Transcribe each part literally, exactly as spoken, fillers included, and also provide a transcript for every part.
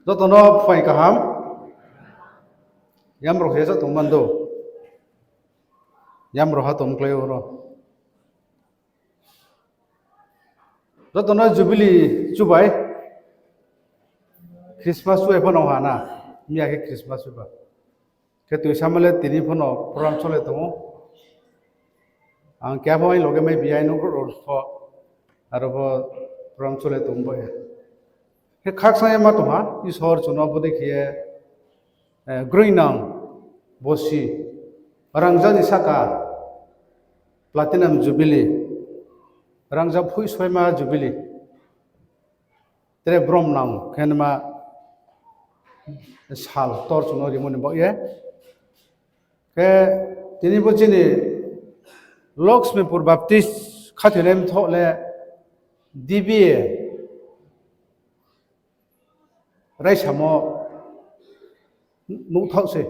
Joto no phuaing kaham. Yamrao se joto mando. Yamrao ha tongmklái oro. Joto no Jubilee chubai. Christmas chubai pho no ha na. Miya khe Christmas chuba. Khe tuisama le tini pho no program chole tong ou. Ang keha pho aini loge mai biya, aini nouh rao pho, aro pho program chole tong bo ye. Khe khakchang ye ma tong ha, Isor chung no bodei khe ye, eh, groingnang bosi, rangzag ni sahka, Platinum Jubilee, rangzag phoihsoima Jubilee. Tre brom nang khe nma sal ktor chung no rimo ni baoh ye. Khe tini bo chini Laxmipur Baptist khathoinai mthoh le D B A raisamo nuhthaoh se.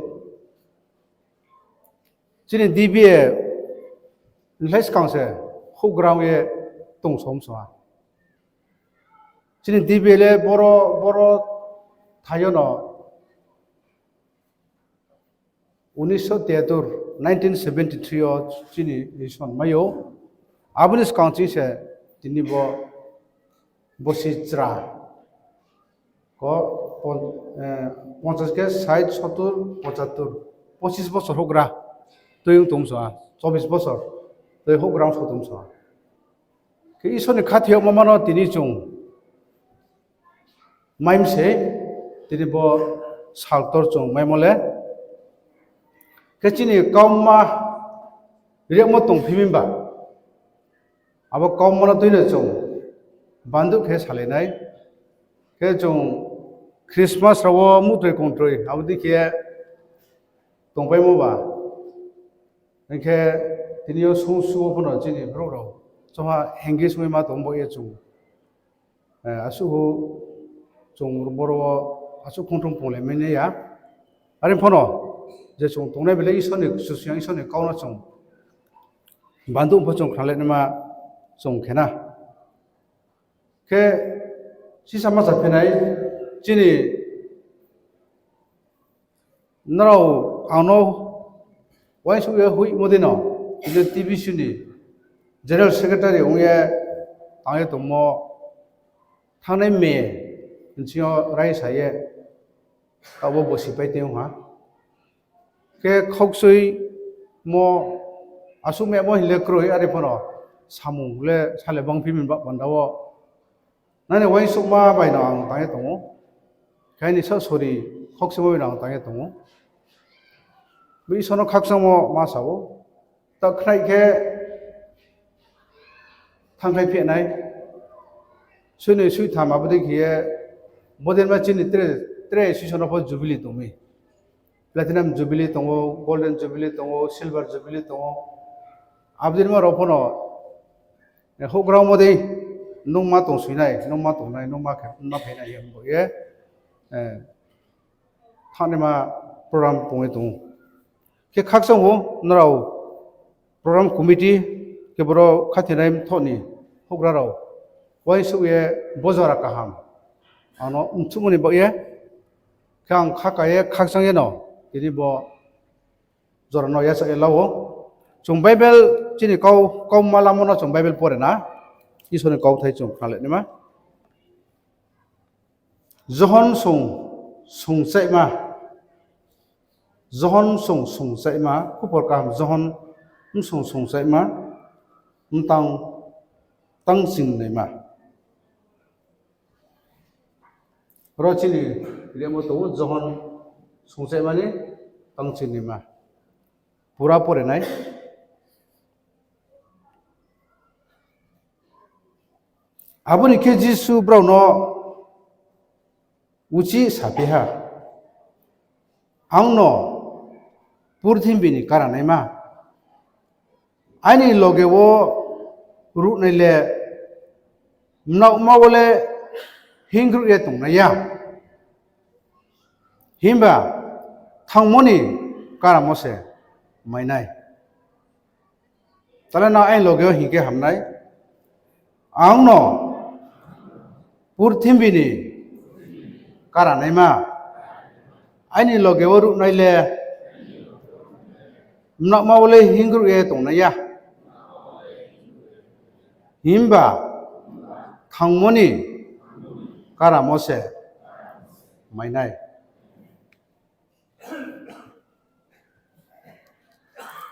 Chini D B A nlai skang se houhgra ye tong som song ha. Chini D B A le boro, boro thai yo no unisho tiyatur, nineteen seventy three yo chini election mai ou. Abo ni skang ching se tini bo bosi chra ko pon-, eh, ponchas khe sait, sotur, pochatur, pochis bosor houhgra tui ong tong song ha, chobis bosor tui houhgra ong so tong song ha. Khe Isor ni khathoi yagmo ma no tini chung mai mi se, tini bo sal ktor chung maimo le. Khe chini kauma riagmo tongphi mi ba, abo kauma no tui no chung banduh khe salai nai. Khe chung Christmas rao wo muhtroi kongtroi abo dei khe tongpaimo ba. Hing khe tini yo sungsu wo pho no chini brouh rao choha henggi sungwi ma tong bo ye chung, eh, asuh hu chung boro wo asuh khongthung punglaimai nai ya. Are pho no je chung tongnai bai le Isor ni Kchusoyang Isor ni kau no chung banduh pho chung khnalai naima chung khe na. Khe sisa ma saphi nai, chini nrao ang no uaingsouh ye hoihmo dei no, chini T B C ni General Secretary ong ye tang ye tongmo, thanngnai May bsing yo raisa ye, taoh bo bosi pai tong ha. Khe khaukchuimo asuh mehmo hing le kroi, are pho no samung le sale bangphi mi ba panda wo. Nani uaingsouhma bai no ang tang ye tong ou. Khe aini sa sori khaukchuimo bai no ang tang ye tong ou. Bo Isor no khakchangmo ma sa ou. Taoh khnai khe thangkhlai phi nai. Suinoi suitham abo dei khe ye, bodei ma chini tre, tre sisor no pho jubilee tong mi. Platinum Jubilee tong ou, Golden Jubilee tong ou, Silver Jubilee tong ou. Abo dei ma rao pho no, eh, houhgra ongmo dei, nung ma tong sui nai, nung ma tong nai, nung ma khe, nung ma phai nai hing bo ye, eh, thanngnaima program tong ye tong ou. Khe khakchang ou, nrao program committee khe boro khathoinai mthoh ni houhgra rao uaingsouh ye bo jora kaham ang no mchuhmo ni baoh ye, khe ang khaka ye khakchang ye no tini bo jora no yachaoh ye la ou. Chung Bible chini kau, kauma lamo no chung Bible pore na, Isor ni kauthai chung khnalai naima. Johon sung, sungchaihma. Johon sung, sungchaihma, khupor kaham Johon bsung sungchaihma, mtang tangching naima. Ro chini rimo tong ou Johon sungchaihma ni tangching naima. Pura pore nai. Abo ni khe Jisu brao no uchih saphi ha, Ang no purthimbi ni karanaima, aini loge wo ruhnai le mnaohma wo le hinngruh ye tongnai ya. Himba thangmo ni karamo se mai nai. Tale nang aini loge wo hing khe ham nai. Ang no purthimbi ni Karanaima. Aini loge wo ruhnai le mnaohma wo le hinngruh ye tongnai ya. Himba thangmo ni karamo se mai nai.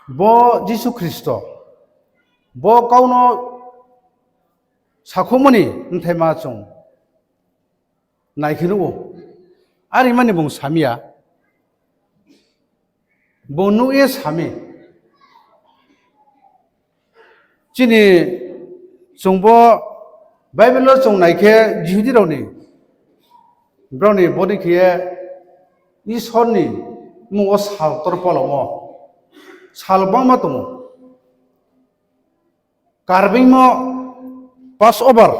Bo Jisu Khristo, bo kau no sakhouhmo ni bthaima chung nai khe nuh ou. Are mani bung sami ya. Bung nuh ye sami. Chini chung bo Bible wo chung nai khe Jihudi rao ni, brao ni bodei khe ye Isor ni mmung wo sal ktor palaomo sal gbangma tong ou. Karbeingmo Passover,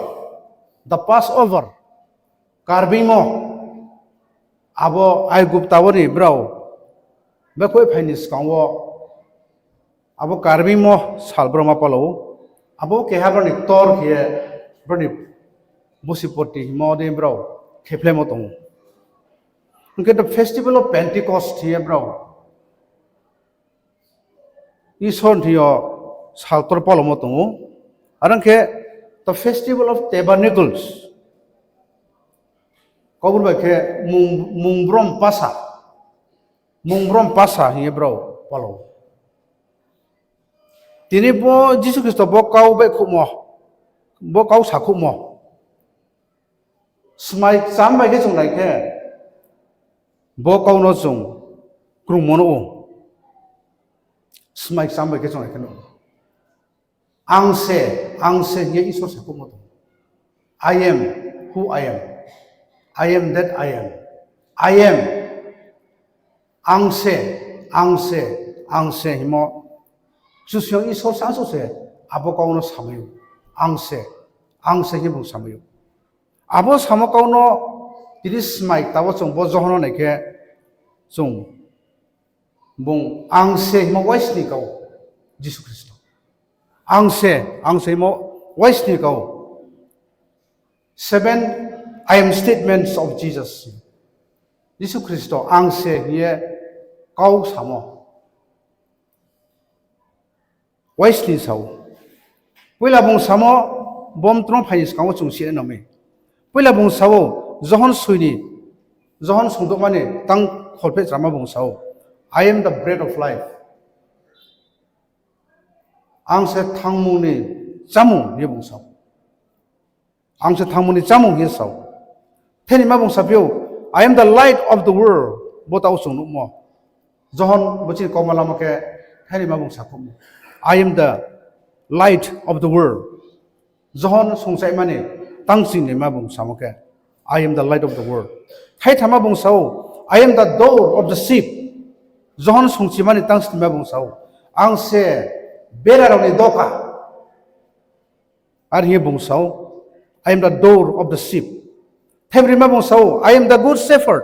the Passover, karbeingmo, abo Aigupta wo ni brao bekhoi phai ni skang wo abo karbeingmo sal brao ma palao ou. Abo keha brao ni ktor khe ye brao ni bosi porti hingmo dei brao khephlaimo tong ou. Hing khe the festival of Pentecost hing ye brao Isor ni thing yo sal ktor palaomo tong ou. Are ong khe the festival of tabernacles. Kaubru bai khe mung, mung brom pasa, mung brom pasa hing ye brao palao. Tini bo Jisu Khristo bo kau baihkhouhmo, bo kau sakhouhmo, smai kcham bai khe chung nai khe, bo kau no chung krungmo nuh ou. Smai kcham bai khe chung nai khe nuh ou. Ang se, ang se hing ye Isor sakhouhmo tong ou. I am who I am. I am that I am. I am. Ang se, ang se, ang se hingmo. Kchusoyang Isor sangsouh se abo kau no samai ou. Ang se, ang se hing ye bung samai ou. Abo samo kau no tini smai kta wo chung bo Johon no nai khe chung bung ang se hingmo waisni kau Jisu Khristo. Ang se, ang se hingmo waisni kau. Seven I am statements of Jesus. Jisu Khristo ang se hing ye kau samo waisni sa ou. Poila bung samo, bo mtro phai ni skang wo chung sinai nang mi. Poila bung sa ou, Johon soi ni, Johon songdouhma ni tang kholpheh chama bung sa ou, I am the bread of life. Ang se thangmung ni chámung hing ye bung sa ou. Ang se thangmung ni chámung hing ye sa ou. Thainima bung saphi ou, I am the light of the world. Bo taoh chung nuhmo. Johon bo chini kauma lamo khe thainima bung sakhouhmo, I am the light of the world. Johon songchaihma ni tang chingnaima bung samo khe, I am the light of the world. Thaithama bung sa ou, I am the door of the sheep. Johon songchima ni tang snima bung sa ou, ang se bera rao ni doka. Are hing ye bung sa ou, I am the door of the sheep. Thaibrima bung sa ou, I am the good shepherd.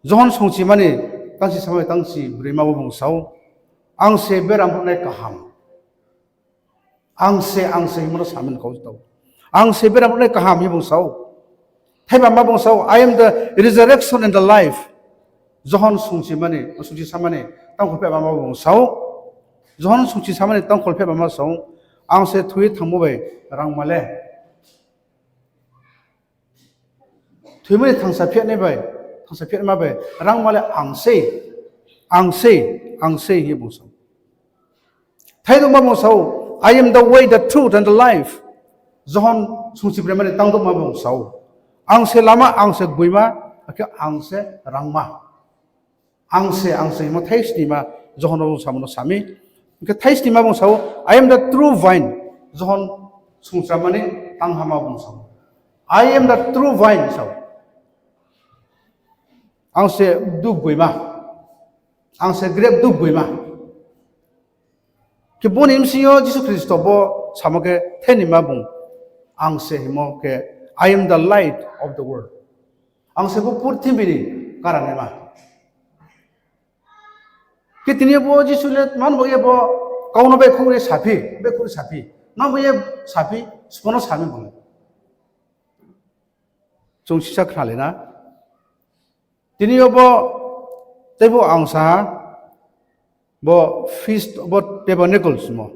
Johon songchima ni tang si sama ni tang si broima wo bung sa ou, ang se bera brouhnai kaham. Ang se, ang se hingmo no samani kau tau. Ang se bera brouhnai kaham hing bung sa ou. Thaibama bung sa ou, I am the resurrection and the life. Johon songchima ni, songchi sama ni tang kholpheh bama bung sa ou. Johon songchi sama ni tang kholpheh bama sa ou, ang se thoi ye thangmo bai rangma le Thoimo ni thangsa phiatnai bai, thangsa phiatnaima bai rangma le ang sei, ang sei, ang sei hing ye bung sa ou. Thaidouhma bung sa ou, I am the way, the truth and the life. Johon songchibroima ni tangdouhma bung sa ou, ang se lama, ang se gboima, akhe ang se rangma. Ang se, ang se hingmo thaisnima Johon no bung samo no sami. Hing khe thaisnima bung sa ou, I am the true vine. Johon songchamani tanghama bung sa ou, I am the true vine sa ou. Ang se bdu gboima, ang se grep bdu gboima. Khe bo ni bsing yo Jisu Khristo bo samo khe thainima bung, ang se hingmo khe, I am the light of the world. Ang se bo purthimbi ni karanaima. Khe tini bo Jisu le tma bo ye bo kau no baihkhouh ye saphi, baihkhouh ye saphi, tma bo ye saphi, sbo no sami bung le. Chung sisa khnalai na. Tini yo bo teibo ang sa ha, bo Feast of Tabernacles mo.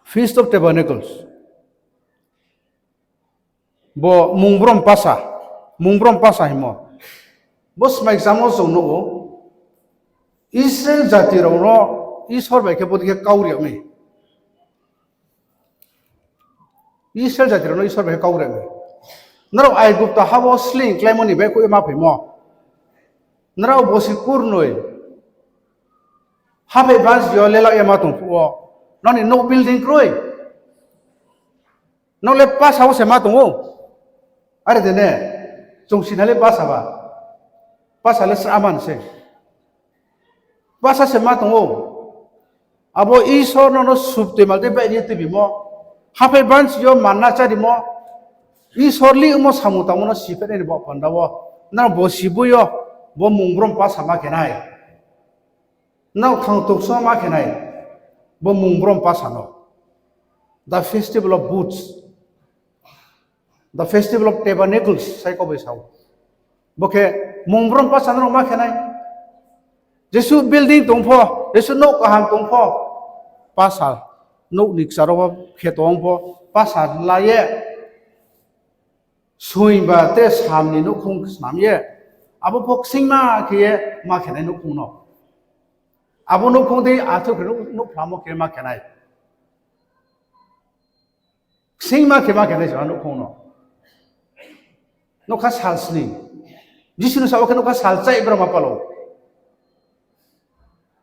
Feast of Tabernacles. Bo mungbrom pasa, mungbrom pasa hingmo. Bo smai kchamo chung nuh ou. Israel jati rao no Isor bai khe bodei khe kau ri yag mi. Israel jati rao no Isor bai khe kau ri yag mi. Nrao Aigupta ha wo sleing kláimo ni baihkhouh ye ma phaimo. Nrao bosi kurnoi haphai bansi yo lelak ye ma tong phuh wo, nrao ni nouh building kroi. Nrao le pasa wo se ma tong ou. Are de ne, chung sina le pasa ba. Pasa le sra man se. Pasa se ma tong ou. Abo Isor nrao no sup toi mal de baih ye tuibimo. Haphai bansi yo manna chárimo. Isor lihmo samung tangmo no siphainai ni baoh panda wo, nrao bosi boi yo, bo mungbrom pasa ma khe nai. Nrao khang tokso ma khe nai, bo mungbrom pasa no. The Festival of Booths, the Festival of Tabernacles, sai kau bai sa ou. Bo khe mungbrom pasa no ma khe nai. Jesuh building tong pho, jesuh nouh kaham tong pho, pasa, nouh ni kchar wo khe tong pho, pasa la ye, soing ba tre sam ni nouhkhong snam ye, abo pho kseingma khe ye ma khe nai nouhkhong no. Abo nouhkhong dei athu khe nouh, nouhphlamo khe ma khe nai. Kseingma khe ma khe nai se nouhkhong no. Nougkha sal sning. Jisu ni sao khe nougkha sal chai brao ma pal ou.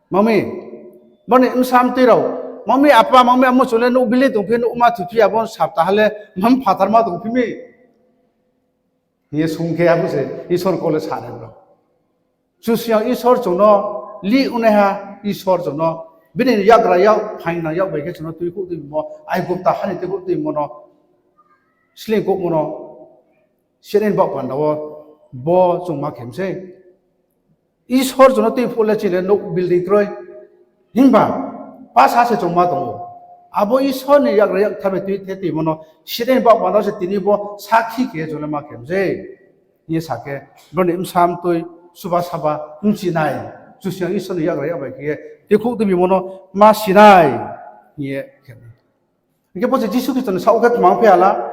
Mami, boni bsa mtui rao, mami apa, mami amo chung le nouh building tongphi, nouh ma thuphi, abo saptaha le mami phathar ma tongphi mi hing ye sung khe, abo se Isor kau le sa nai brao. Kchusoyang Isor chung no lih ongnaiha, Isor chung no bini yakgra yak, phaingnang yak bai khe chung no tuikhouh tuimo, Aigupta ha ni tuikhouh tuimo no, sleing kouhmo no, sini baoh panda wo bo chung ma khe mi sei. Isor chung no tuikhouh le chini le nouh building kroi. Himba, pasa se chung ma tong ou. Abo Isor ni yakgra yaktha bai tui the tuimo no, sini baoh panda wo se tini bo sakhi khe ye chung le ma khe mi sei. Hing ye sa khe, brao ni bsa mtui, suba saba, bchi nai, Kchusoyang Isor ni yakgra yak bai khe ye tuikhouh tuimo no ma si nai, hing ye khe. Hing khe bo se Jisu Khristo ni sao khe tma ong phi hala,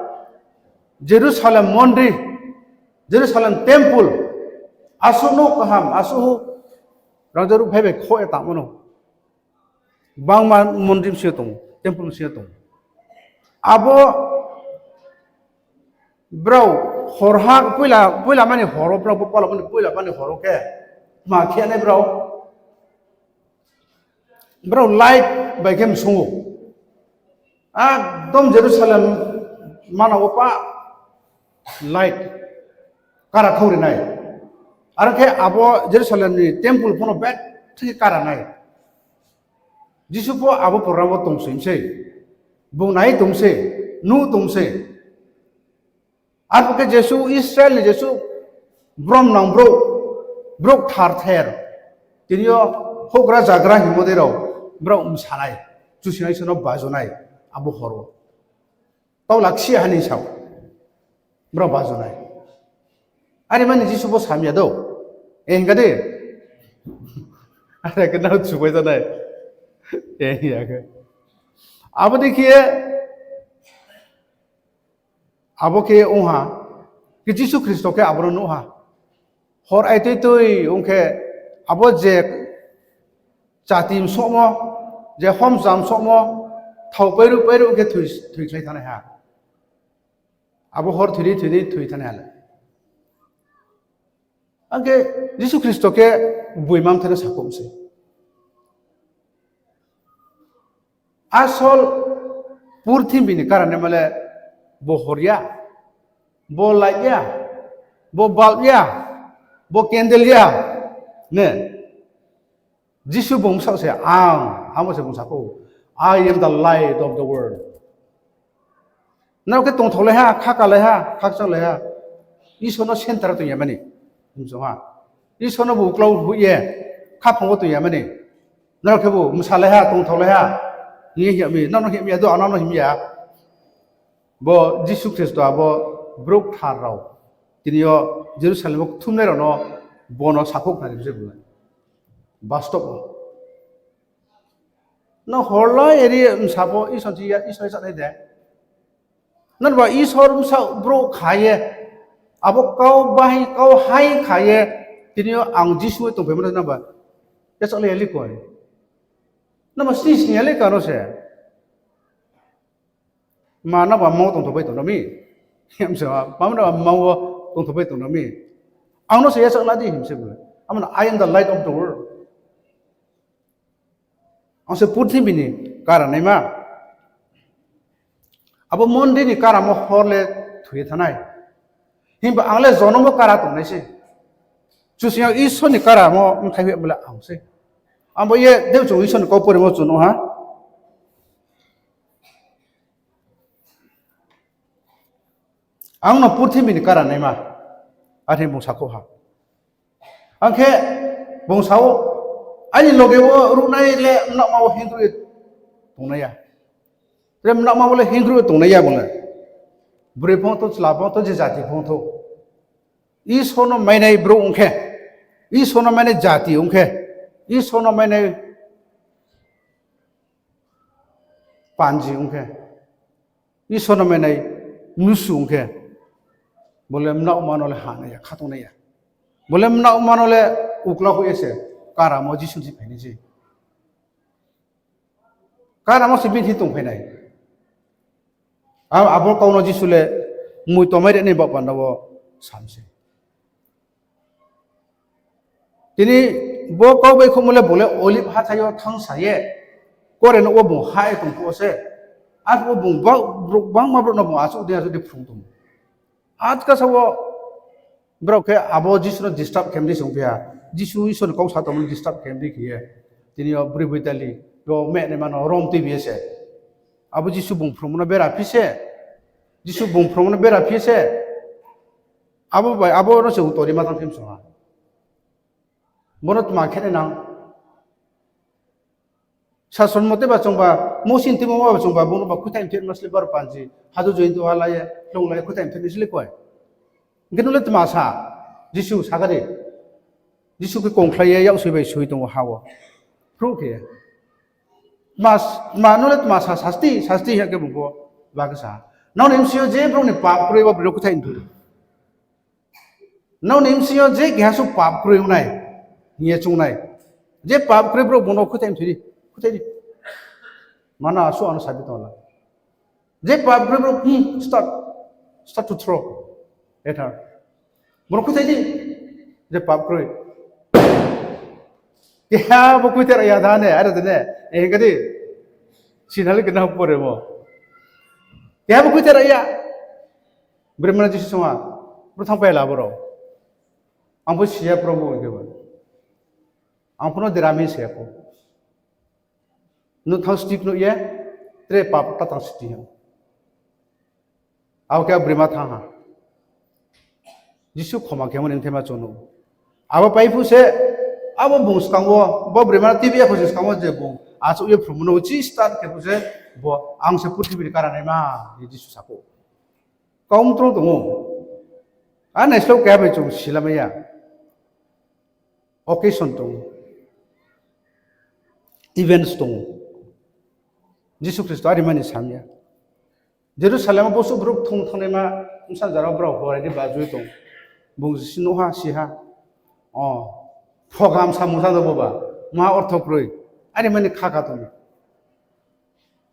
Jerusalem mondri, Jerusalem temple, asuh nouh kaham, asuh rangzag ruhphai bai khoh ye tangmo no. Gbangma mondri bsing yo tong, temple bsing yo tong. Abo brao horha poila, poila mani hor wo, brao bo pala mani poila mani hor wo khe tma khe nai brao, brao light bai khe msung ou. Ekdom Jerusalem mana wo pa light kara khau ri nai. Are khe abo Jerusalem ni temple pho no betha khe kara nai. Jisu pho abo program wo tong soi mi sei, bung nai tong sei, nuh tong sei. Arphuh khe jesuh Israel ni jesuh bromnang brouh, brouh kthar ther, tini yo houhgra zagra hingmo dei rao, brao bsa nai, Kchusoyang Isor no bajo nai, abo hor wo. Tau laksi ha ni sao, brao bajo nai. Are mani Jisu pho sam ya dou. E hing kha di. Are khe nrao chubai ta nai. E hing ya khe. Abo dei khe, abo khe ong ha. Khe Jisu Khristo khe abo no nuh ha. Hor aitui tui ong khe, abo je chati msohmo, je homsa msohmo, thao pairuh pairuh ong khe thoi, thoikhlai thanng nai ha. Abo hor thoi di thoi di thoi thanng nai ha le. Ang khe Jisu Khristo khe gboima mthai no sakhouh mi sei. Asol purthimbi ni karanaima le bo hor ya, bo light ya, bo bulb ya, bo candle ya, ne? Jisu bung bsaoh se ang, abo se bung sakhouh, I am the light of the world. Nrao khe tongthaolai ha, khakalai ha, khakchanglai ha. Isor no centre wo tong ya mani. Himsong ha. Isor no bu uklau hoih ye, khaphang wo tong ya mani. Nrao khebu bsalai ha, tongthaolai ha hing ye hing ya mi, nrao no hing ya mi ya do, ano no hing ya. Bo Jisu Khristo abo brouh kthar rao, tini yo Jerusalem wo kthumnai rao no bo no sakhouh khnari se bung le. Bastob wo. Nang horlai eri bsa pho Isor chi ya, Isor ye chánai de. Nang ba Isor bsa brouh kha ye, abo kau bahai, kau hai kha ye, tini yo ang Jisu ye tongphaimo no nang ba yachak le ya le koi. Nang ba sni sni ya le kano se. Ma nang ba mma wo tongthopai tong no mi. Himse, ma nang ba mma wo tongthopai tong no mi. Ang no se yachak la di himse bo. Amo no, I am the light of the world. Ang se purthimbi ni kara naima. Abo mondi ni karamo hor le thoi ye thanng nai. Himba ang le jonom wo kara tongnai se. Kchusoyang Isor ni karamo bthai hoihmo le ang se. Abo ye dei chung Isor ni kau porimo chung nuh ha. Ang no purthimbi ni kara naima, are bung sakhouh ha. Ang khe bung sa ou, aini loge wo ruhnai le mnaohma wo hingkhruh ye tongnai ya. Tre mnaohma wo le hingkhruh ye tongnai ya bung le. Broi phongthou, chla phongthou, je jati phongthou. Isor no mainai brouh ong khe, Isor no mainai jati ong khe, Isor no mainai panji ong khe, Isor no mainai mnusu ong khe, bo le mnaohma no le hanai ya, khatungnai ya. Bo le mnaohma no le uklau hoih ye se karamo Jisu si phainai se. Karamo se bini thing tongphai nai. A-, abo kau no Jisu le mui tongmai ri nai baoh panda wo sam se. Tini bo kau baihkhouhmo le bung le Olive hathái yo thanngsa ye, kore nouh wo bung hah ye tong phuh wo se, arphuh wo bung ba-, brouh gbangma brouh no bung achouh dei achouh dei phrung tong. Atkasa wo brao khe abo Jisu no disturb khe mdi se ongphi ha. Jisu Isor ni kau sa tongmo no disturb khe mdi khe ye. Tini yo broi boitali, yo mehnaima no rom tuibi ye se. Abo Jisu bung phrungmo no bera phi se. Jisu bung phrungmo no bera phi se. Abo bai, abo no se utori ma tang phim song ha. Bo no tma khe nai nang. Sason mote ba chungba, Mosi ni tuimo ba chungba, bung no ba khuithai mthe ma sle baro panji, hadu jointu ha la ye, hlung la ye khuithai mthe ni sle koi. Hing khe nung le tma sa, Jisu sa kha di. Jisu khe kongkhlai ye yaksoi bai soi tong ou ha wo. Phruh khe. Tma, tma nung le tma sa, sasti, sasti hing khe bung pho ba khe sa. Nrao ni bsing yo je brouh ni pap kroi, bo broi no khuithai mthe di. Nrao ni bsing yo je keha suh pap kroi ong nai, hing ye chung nai. Je pap kroi brouh, bung no khuithai mthe di, khuithai di. Mano asuh ano sabi tong la. Je pap kroi brouh, hmm, start, start to throw at her. Bung no khuithai di, je pap kroi. Keha bo khuithai ra ya tha ne, are de ne, hing kha di. Sinali kena pore mo. Keha bo khuithai ra ya. Broi mano Jisu song ha, bro thanngpai la boro. Ang pho si ya Probhu hing khe ba. Ang pho no dera mi se ya kho. Nung thanng stik nuh ye, tre pap ta tang stik ha. Abo khe broi ma thanng ha. Jisu khoma khemo ni thema chung nuh. Abo pai phuh se, abo bung skang wo, bo broi ma no tuibi ya phuh se skang wo je bung achouh ye phrungmo no uchih start khe phuh se, bo ang se purthimbi ni kara naima, hing ye Jisu sa kho. Kau mtrung tong ou. A naislo keha bai chung silamai ya. Occasion tong ou. Events tong ou. Jisu Khristo ari mani sam ya. Jerusalem wo bosuh brouh kthung thanngnaima bsa jara wo brao horai di bajui tong. Bung si nuh ha, si ha. O, program samung sa no boba. Maha ortho kroi. Ari mani kha kha tong ou.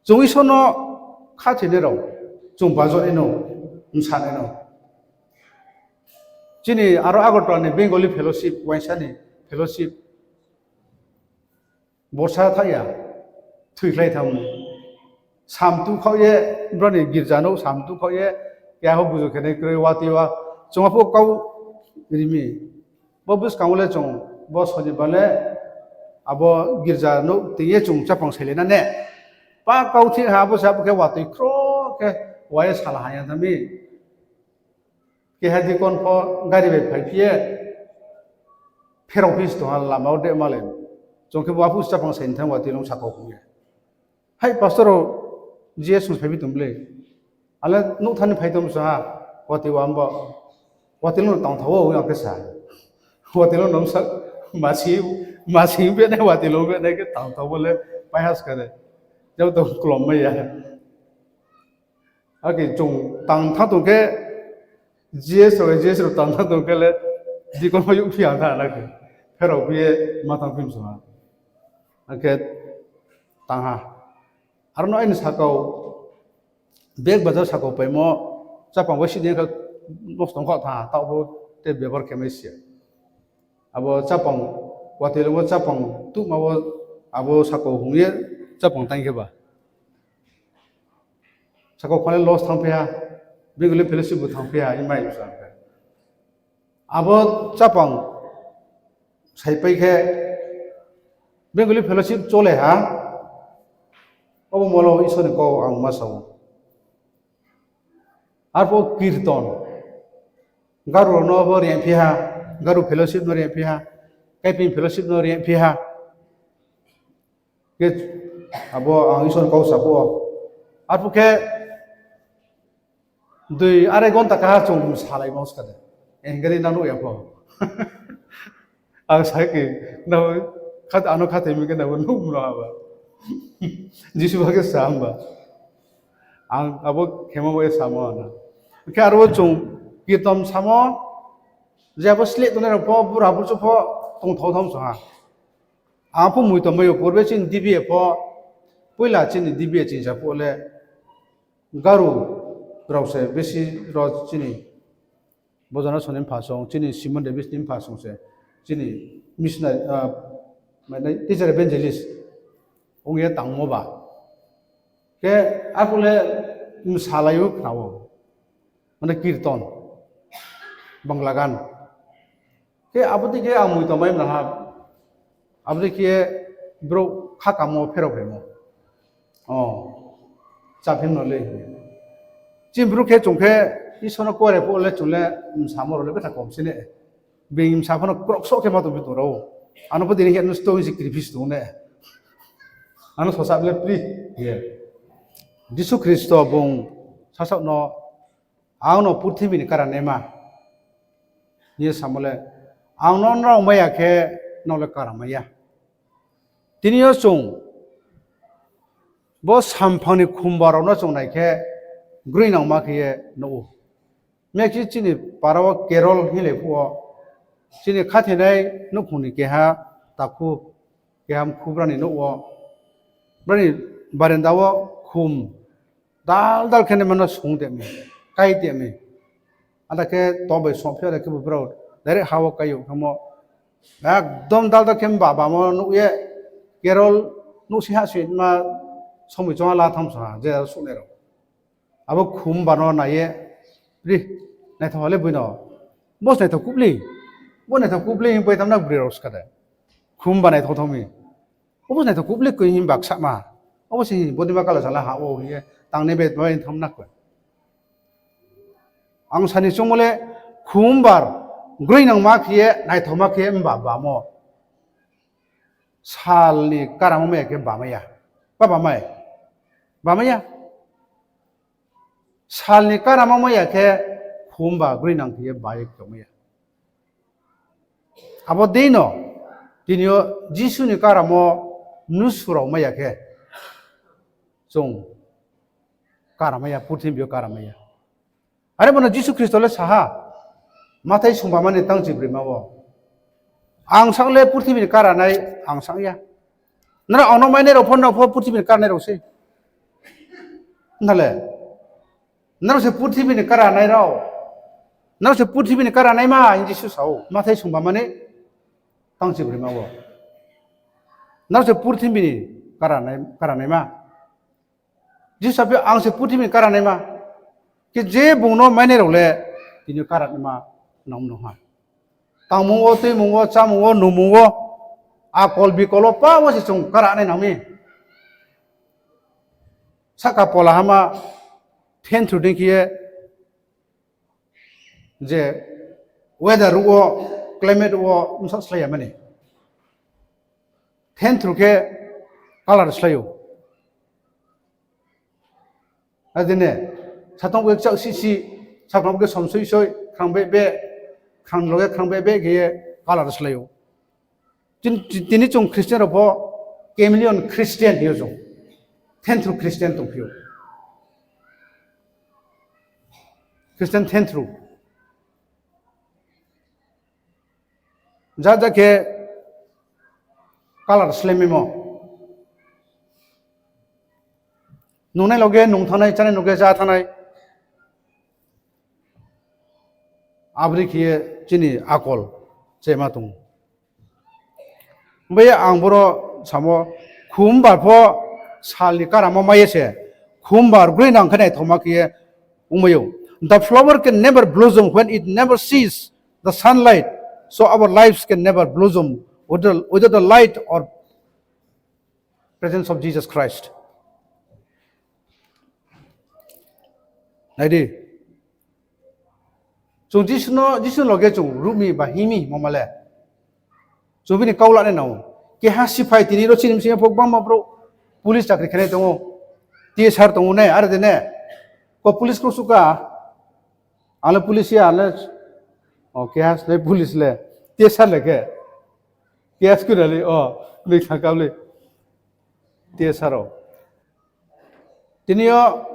Chung Isor no khathoinai rao, chung bajonai no, bsanai no. Chini aro Agartala ni Bengali fellowship, uaingsa ni fellowship, borsa tha ya, thoikhlai thanng ou. Samtu khaoh ye, brao ni girja nouh samtu khaoh ye, keha pho buju khenai kroi, watoi wa, chung aphuh kau ri mi. Bo buskang wo le chung, bo Sonibar le, abo girja nouh tei ye chung chapang sailai na ne. Pa kau thih ha, abo se abo khe watoi khro khe, wa ye sal ha ya tha mi. Keha deacon pho gari bai phaiphi ye, pherao phi se tong ha lama wo dema le. Chung khe bo aphuh se chapang sai ni thanng watoi lung sakau phung ye. Hai pastor rao, G S phai bi tong ble. Ale nouhthani phai tong bsa ha. Watoi wa himba, watoi lo no tangthao wo, ang khe sa. Watoi lo no sa, masi, masi beh nai, watoi lo beh nai khe tangthao wo le, pai ha ska de. Jabo to klom mai ya. Akhe chung tang thanng tong khe, G S rao, G S rao tang thanng tong khe le, dikon ma youh phi ang tha na khe. Pherao phi ye ma tang phi msong ha. Akhe tang ha. Aro no aini sakau, bag bazar sakau paimo, chápang bai si dei kha, nosto ong kha tha, taoh bo te bebohar khe mai si ya. Abo chápang, watoi lo wo chápang tuhma wo, abo sakau hung ye chápang tang khe ba. Sakau kha le loss thanngphi ha, Bengali fellowship bo thanngphi ha, himba himsa khe. Abo chápang saipai khe, Bengali fellowship chole ha, abo molo Isor ni kau ang ma sa ou. Arphuh kirton, Garo no bo riphi ha, Garo fellowship no riphi ha, Kaiping fellowship no riphi ha. Khe abo ang Isor ni kau sa phuh wo. Arphuh khe dui arai gonta kaha chung salaimo ska de. Engari na nuh ya pho. Ang sa khe, na, ano khathoi mi khe na bo nuh mano haba. Jisu ba khe sa himba. Ang abo khemo bo ye samo na. Khe aro chung kirton samo, je abo sleh tongnai rao pho, bura burchu pho, tongthao tham sa ha. Ang pho moito mai yo, purbe chini D B A pho, poila chini D B A chingsa phuh le, Garo rao se besi ro chini Bojana Soni mpha song, chini Simon Davis ni mpha song se, chini missionary, teacher evangelist ong ye tangmo ba. Khe arphuh le msalai ou khna ou. Mane kirton, Bangla gan. Khe abo dei khe ang moito mai mna ha. Abo dei khe brouh khakamo pherao phaimo. O, cháphim no le. Chini bru khe chung khe Isor no kuare phuh le chung le msamo rao le betha kom si ne. Being msa pho no kroksoh khe ma tong phi tong rao. Ano pho tini khe nosto hing se kriphi se tong ne. Ano sosa le pri. Jisu Khristo bung sasaoh no, ang no purthimbi ni karanaima hing ye samo le, ang no nrao mai ya khe nrao le karamai ya. Tini yo chung bo samphang ni khumba rao no chung nai khe, groinangma khe ye nuh ou. Mekhe chini para wo Kerala hinglai phuh wo, chini khathoinai nouhkhong ni keha takhu, keha mkhu brao ni nouh wo, brao ni barenda wo khum dal dal khe naima no sung tong mi, kái tong mi. Ada khe to bai songphi, ada khe bo brao direct ha wo kái ou khemo. Ekdom dal dal khe mba bamo nuh ye, Kerala nouhsing ha soi ma somoi chong la tham sa ha, je suhnai rao. Abo khumba no nai ye, ri, naithao ha le boi no. Bo se naithao kublei. Bo naithao kublei hing pai tham na broi rao ska de. Khumba naithao thao mi. Obo se naithao kublei koi himba ksama. Obo se hing bodima kala sala ha wo hing ye tangnai bai bai tham na koi. Ang sa ni choungmo le khumba groinangma khe ye, naithaoma khe ye mba bamo. Sal ni karamo mai ya khe bamai ya. Ba bamai? Bamai ya. Sal ni karamo mai ya khe khumba groinang khe ye ba ye khe mai ya. Abo dei no, tini yo Jisu ni karamo mnusu rao mai ya khe, chung karamai ya, purthimbi yo karamai ya. Are bo no Jisu Khristo le sa ha, Mathai sungba mani tangchi broima wo, ang sang le purthimbi ni karanai, ang sang ya. Nrao ang no mainai rao pho, nrao pho purthimbi ni karanai rao sei. Na le, nrao se purthimbi ni karanai rao. Nrao se purthimbi ni karanaima hing Jisu sa ou, Mathai sungba mani tangchi broima wo. Nrao se purthimbi ni karanai, karanaima. Jisu sa phi, ang se purthimbi ni karanaima. Khe je bung no mainai rao le, tini karanaima nang no ha. Tangmung wo, tuimung wo, chámung wo, nungmung wo, akol bikol wo, pa wo se chung karanai nang mi. Sahka pola hama, then thru dei khe ye, je weather ruh wo, climate ruh wo bsa slái ya mani. Then thru khe colour slái ou. Adei ne, satong wekchak sisi, Sakhnang khe somsoi soi, khrang beh beh, khrang loge khrang beh beh khe ye colour slái ou. Tini chung Christian rao pho chameleon Christian hing ou chung. Thenthru Christian tongphi ou. Christian thenthru. Ja ja khe colour slái maimo. Nungnai loge nung thanngnai, chánai loge ja thanngnai. Abri khe ye chini akol chema tong. Bai ang boro samo, khumbar pho sal ni karamo mai ye se, khumbar groinang khe naithaoma khe ye ongmai ou. The flower can never blossom when it never sees the sunlight, so our lives can never blossom without the, without the light or presence of Jesus Christ. Nai di. Chung Jisu no, Jisu loge chung ruh mi ba hing mi hingmo ma le, chung bini kau lanai nang ou. Keha siphai tini ro chini bsing yo pho gbangma brouh police chakri khenai tong ou. T S R tong ou ne, are de ne. Ko police kro suka. Ang le police ya le. O, keha le police le. T S R le khe. Keha school le, o, noi thang kau le. T S R o. Tini yo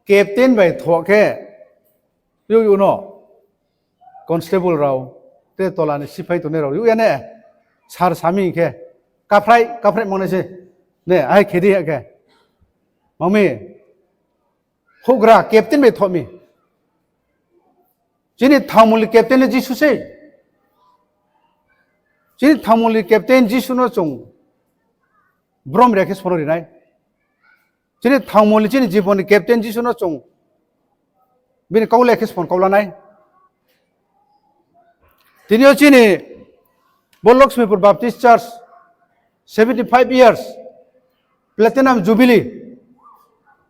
captain bai thoh khe, yo yo no. Constable rao, te tola ni siphai tongnai rao, yo ya ne, sir sami khe, kaphrai, kaphrai mangnai se, ne, ai khe di ya khe. Mami, houhgra captain bai thoh mi. Chini thangmul ni captain le Jisu sei. Chini thangmul ni captain Jisu no chung brom ri ya khe sphoro ri nai. Chini thangmul ni, chini jibon ni captain Jisu no chung bini kau le khe sphon kau la nai. Tini yo chini bo Lakshmipur Baptist Church seventy five years Platinum Jubilee.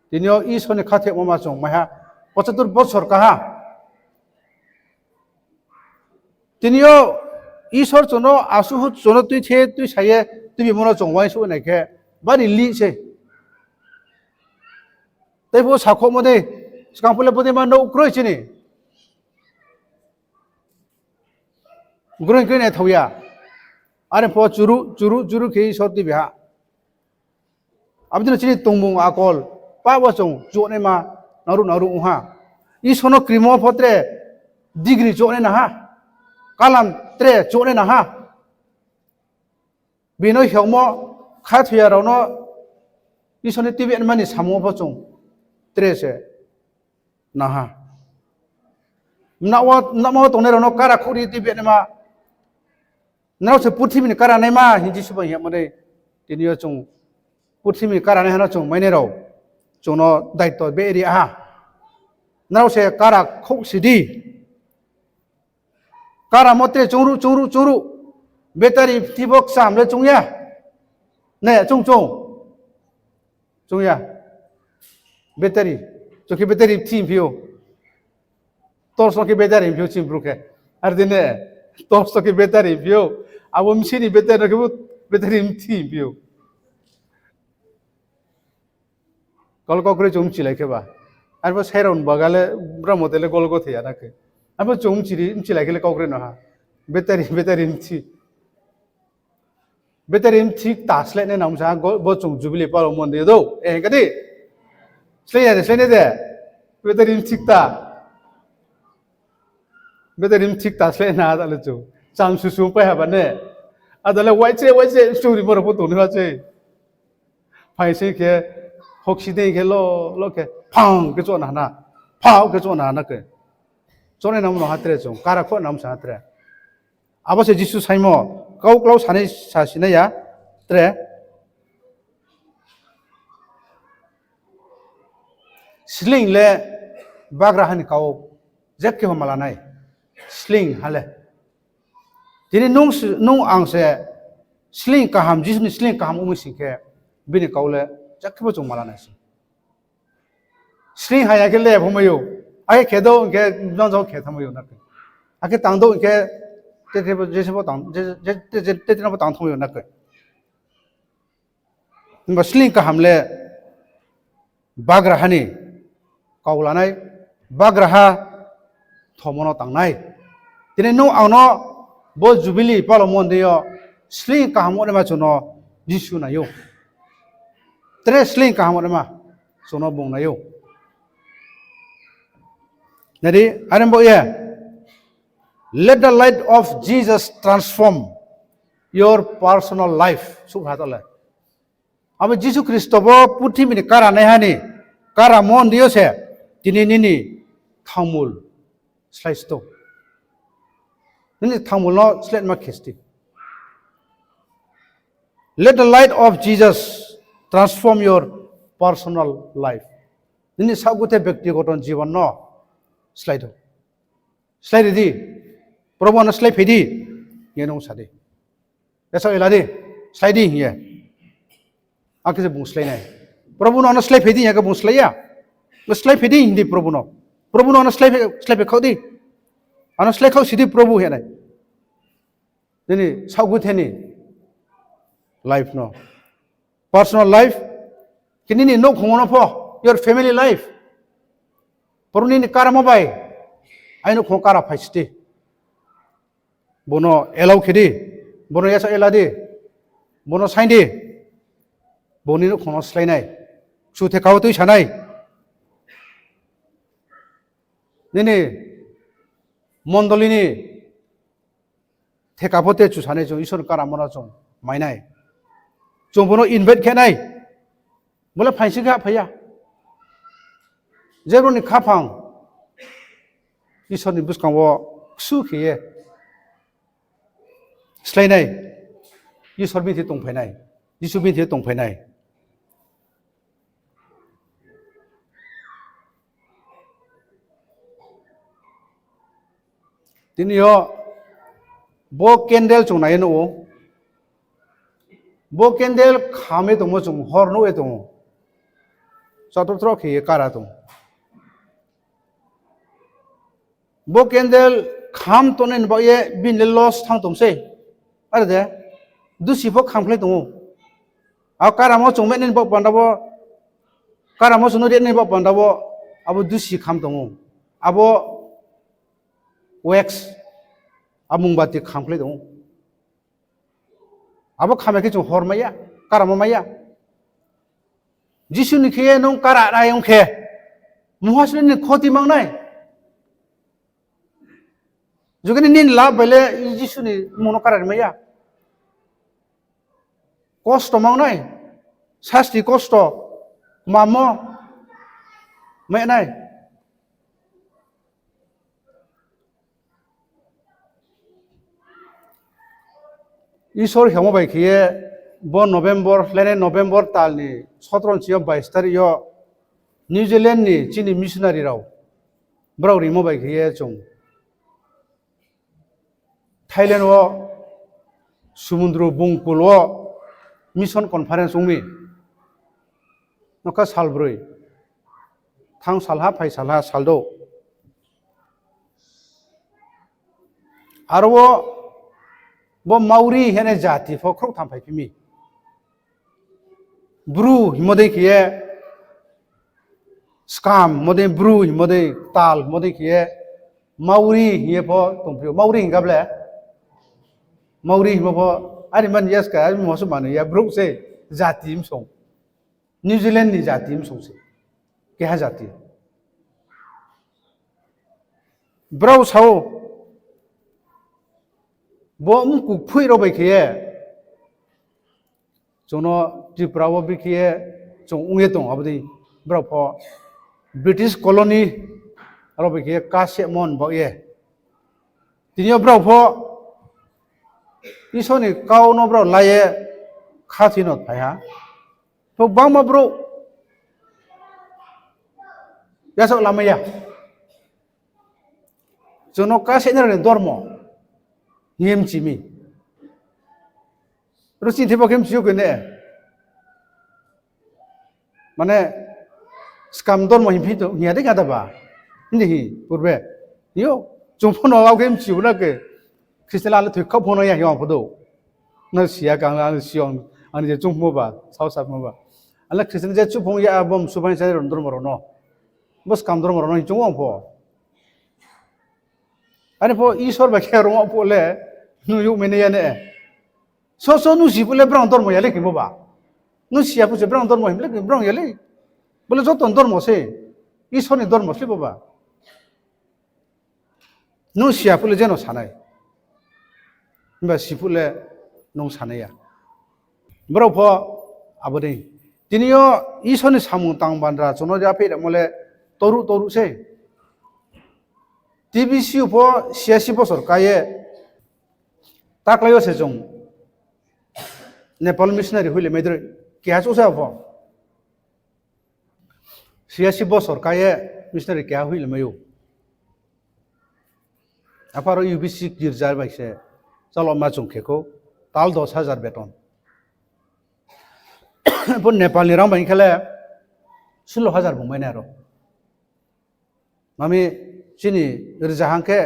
Tini yo Isor ni khathoimo ma chung mai ha, পঁচাত্তর বছর ka ha. Tini yo Isor chung no asuh chung no tuithe tuisa ye tuibimo no chung uaingsouh nai khe bari lih sei. Tei pho sakhouhmo dei, skang phuh le bodei ma nouh kroi chini. Groing kroi naithao ya. Are pho churuh churuh churuh khe Isor tuibi ha. Abo dei no chini tongmung akol, pap wo chung chouhnaima nangruh nangruh ong ha. Isor no krimo pho tre degree chouhnai nang ha, kalam tre chouhnai nang ha. Bini no hiaomo khathoi ya rao no Isor ni tuibi naima ni samung wo pho chung tre se nang ha. Mnakma wo tongnai rao no kara khouh ri tuibi naima, nrao se purthimbi ni kara naima hing Jisu bai hingmo dei. Tini yo chung purthimbi ni kara naiha no chung mainai rao, chung no daito beh ri ha. Nrao se kara khouh si di. Karamo tre chungruh chungruh chungruh. Battery bthi bo kcham le chung ya. Ne, chung chung. Chung ya. Battery. Chung khe battery bthi phi ou. Torch no khe battery phi ou chini bru khe. Are di ne. Torch no khe battery phi ou. Abo msi ni battery no khe bo battery bthi phi ou. Kol kau kroi chung mchilai khe ba. Arphuh sairao ni baga le bramo te le gol gothoi ya na khe. Arphuh chung mchiri, mchilai khe le kau kroi no ha. Battery, battery mthi. Battery mthi kta sleh nai nang sa, bo chung Jubilee palo mon de do. Eh, kadi? Sleh ya de, sleh nai de. Battery mthi kta. Battery mthi kta sleh na ada le chung. Cham susu pai ha ba ne. Ada le wai che, wai che, suri moro pho tong ni ha che. Phai se khe, hoksi dei khe lo, lo khe, phang khe choh na ha na, phao khe choh na ha na khe. Chohnai nang mano ha tre chung, kara khoh nang sa ha tre. Abo se Jisu saimo, kau klau sanai sa sinai ya, tre. Sleing le bagraha ni kau, je khe ho mala nai. Sleing ha le. Tini nung se, nung ang se sleing kaham, Jisu ni sleing kaham ong mi sing khe, bini kau le je khe bo chung mala nai se. Sleing haya khe le pho mai ou. Akhe khe do hing khe jang jang khe thanngmai ou na khe. Akhe tang do hing khe, te, te, je se bo tang, je, je, te, te, te no bo tang thanngmai ou na khe. Himba sleing kaham le bagraha ni kau lanai, bagraha thomo no tang nai. Tini nung ang no bo Jubilee palomo ni deing yo sleing kaham ongnaima chung no Jisu nai ou. Tre sleing kaham ongnaima chung no bung nai ou. Nai di, are bo ye, Let the light of Jesus transform your personal life. Sukha tale. Abo Jisu Khristo bo purthimbi ni kara naiha ni, karamo ni deing yo se, tini nini thangmul slái sto. Nini thangmul no sláima khe sti. Let the light of Jesus transform your personal life. Nini saohguthe bektigoto jibon no slái do. Slái ri di. Probu, ano slái phai di, hing ye nung sa di. Yasa ela di, slái di hing ye. Akhe se bung slái nai. Probu, no ano slái phai di hing ya khe bung slái ya. Slái phai di hing di Probu no. Probu, no ano slái phai, slái phai khaoh di. Ano slái khaoh si di Probu, hing ye nai. Nini saohguthe ni life no. Personal life, khe nini nouhkhong no pho, your family life. Probu, nini karamo bai aini nouhkhong kara phai sti. Bo no allow khe di, bo no yasa ela di, bo no saing di, bo nini nouhkhong no slái nai, kchu theka wo tuisa nai. Nini mondoli ni theka pho te kchu sa nai, chung Isor ni karamo no chung mai nai. Chung bo no invite khe nai. Bo le phaing sing khe hahphai ya. Je brouh ni khaphang Isor ni buskang wo ksu khe ye slái nai, Isor bini thing tongphai nai, Jisu bini thing tongphai nai. Tini yo bo candle chung nai ye nuh ou. Bo candle kham ye tongmo chung hor nuh ye tong ou. Chatur tro khe ye kara tong ou. Bo candle kham tongnai ni baoh ye bini le loss thanng tong sei. Are de, dusi pho khamkhlai tong ou. Abo karamo chung mainai ni baoh panda wo, karamo chung no rinai ni baoh panda wo, abo dusi kham tong ou. Abo wax, abo mungbati khamkhlai tong ou. Abo kham ya khe chung hor mai ya, karamo mai ya. Jisu ni khe ye nung kara nai ong khe, mungha se nini khoti mang nai. Jugini nini lab bai le Jisu ni mmung no kara ri mai ya. Kosto mang nai, sasti kosto, mamo mai nai. Isor hingmo bai khe ye bo November, lainai November tal ni sotro ni sing yo bais tarik yo New Zealand ni chini missionary rao, brao rimo bai khe ye chung Thailand wo sumundru bungkul wo mission conference ong mi. Nokha salbroi. Thanng salha, phai salha, saldouh. Aro wo bo Maori hing ye jati pho khrouhtham phaiphi mi. Bru hingmo dei khe ye, Skam hingmo dei, Bru hingmo dei, Tal hingmo dei khe ye, Maori hing ye pho tongphi ou. Maori hing kha ble? Maori hingmo pho, ani mani yaska, ani mosu mani ya, brouh se, jati msong. New Zealand ni jati msong se. Keha jati. Brao sa ou, bo mkuk phoih rao bai khe ye, chung no Tripura wo bikhe ye chung ong ye tong, abo dei brao pho British colony rao bai khe ye kasemo ni baoh ye. Tini yo brao pho Isor ni kau no brao la ye khathoi no phai ha. Pho gbangma brouh yachaoh lamai ya. Chung no kasehnai rao ni dormo hing ye mchi mi. Ro chini thebo khe mchi ou khe ne. Mane, Skam dormo hingphi tong, hing ya dei kha da ba. Hing di hi, purbe. Yo, chung pho no ao khe mchi ou na khe. Christian le thoi khaoh pho no ya hing ang pho dou. Na si ya khe ang, ang si ang, ang ni je chungmo ba, sao samo ba. Ang le Christian je chungphung ya, bo msu phaing sa rao dormo rao no. Bo Skam dormo rao no hing chung ou ang pho. Ani pho Isor bai khe rung phuh le, nung youhmai nai ya ne. So so nung si phuh le brang dormo ya le khe bo ba. Nung si ya phuh se brang dormo hing le khe brang ya le. Bo le joto ni dormo se. Isor ni dormo se bo ba. Nung si ya phuh le jeno sa nai. Himba si phuh le nung sa nai ya. Brao pho abo dei. Tini yo Isor ni samung tang bandra chung no yaphaih ramo le toruh toruh se. T B C U pho siasi bosor ka ye taklái yo se chung Nepal missionary hoihlai mai droi. Keha chouh se abo pho. Siasi bosor ka ye missionary keha hoihlai mai ou. Apharo U B C girja bai se chaloma chung khe khou, tal dos hajar beton. Bo Nepal ni rang bai khe le sullo hajar bung mai nai aro. Mami chini rzahang khe,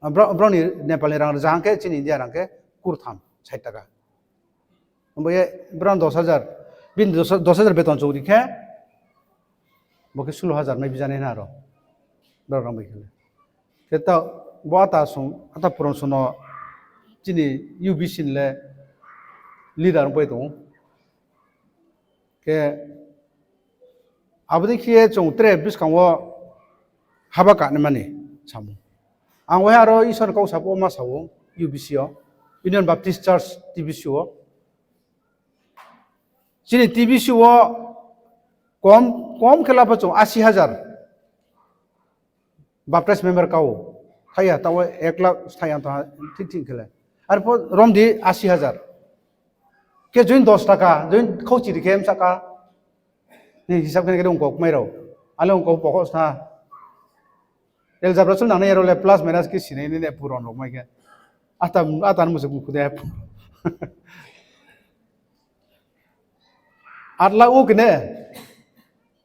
brao ni Nepal ni rang rzahang khe chini India rang khe kurtham, sait taka. Abo ye brao dos hajar, bini dos hajar beton chouh ri khe, bo khe sullo hajar mai bijanai na aro. Brao rang bai khe le. Khe ta bo ata sung, ata puron sung no chini U B C ni le leader ongpai tong ou. Khe abo dei khe ye chung tre buskang wo haba kanaima ni samung. Ang waiha aro Isor ni kau saphuh wo ma sa ou, U B C wo, Union Baptist Church T B C wo. Chini T B C wo kom, kom khe la pho chung asi hajar baptize member ka ou. Thai ya, taoh ek lakh thai ya tong ha, thik thik khe le. Arpho rom di asi hajar. Khe join dos taka, join khauchi ri khe msa ka. Ni hisab khe nai khe ongkau kmai rao. Ale ongkau pokho sna. Algebra chul nangnai ya rao le plus minus khe sinai nai ne puron rao mai khe. Ata, ata ni musu khe de. Aat lakh ou khe ne.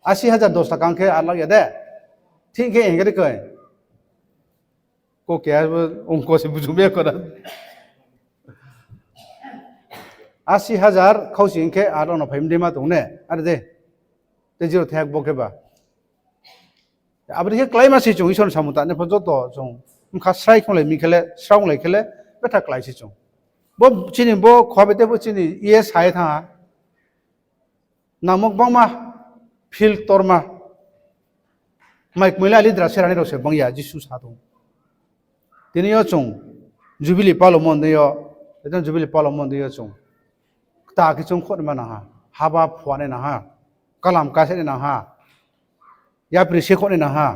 Asi hajar dos taka khe aat lakh ya de. Thik khe hing khe de koi. Ko keha bo ongkau se buju me kora. Asi hajar khauchi hing khe aat lakh no phai mdei ma tong ne. Are de. Te zero thak bo khe ba. Abo dei khe kláima se chung Isor ni samung tangnai pho joto chung bkha srai khonglai mi khe le, sraonglai khe le, betha klái se chung. Bo chini bo khuabe te bo chini E S I thanng ha. Nangmo gbangma field ktorma. Mai kmoi le alidra se rani rao se bang ya, Jisu sa tong. Tini yo chung Jubilee palomo ni yo, ekdom Jubilee palomo ni yo chung kta khe chung khouh nai ma nang ha, haba phua nai nang ha, kalam kase nai nang ha, yapri se khouh nai nang ha,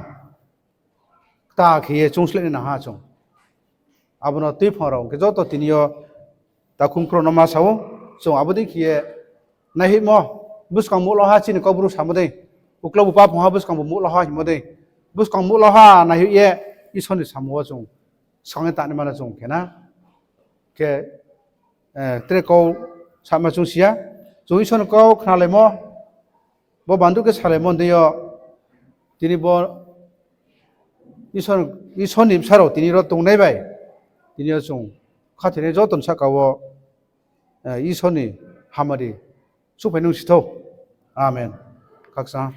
kta khe ye chung sleh nai nang ha chung. Abo no tuiphang rao khe joto tini yo takhum kro no ma sa ou, chung abo dei khe ye naihoihmo, buskang muhloha chini Kaubru samo dei, uklau bu paphung ha buskang bu muhloha hingmo dei, buskang muhloha naihoih ye Isor ni samung wo chung skang ye tangnaima no chung khe na. Khe, tre kau sama chung si ya, chung Isor ni kau khnalaimo, bo bandu khe salaimo dei yo, tini bo Isor, Isor ni bsa rao tini ro tongnai bai, tini yo chung khathoinai joto ni sahka wo, Isor ni hamari suhphai nung si thou. Amen. Khakchang.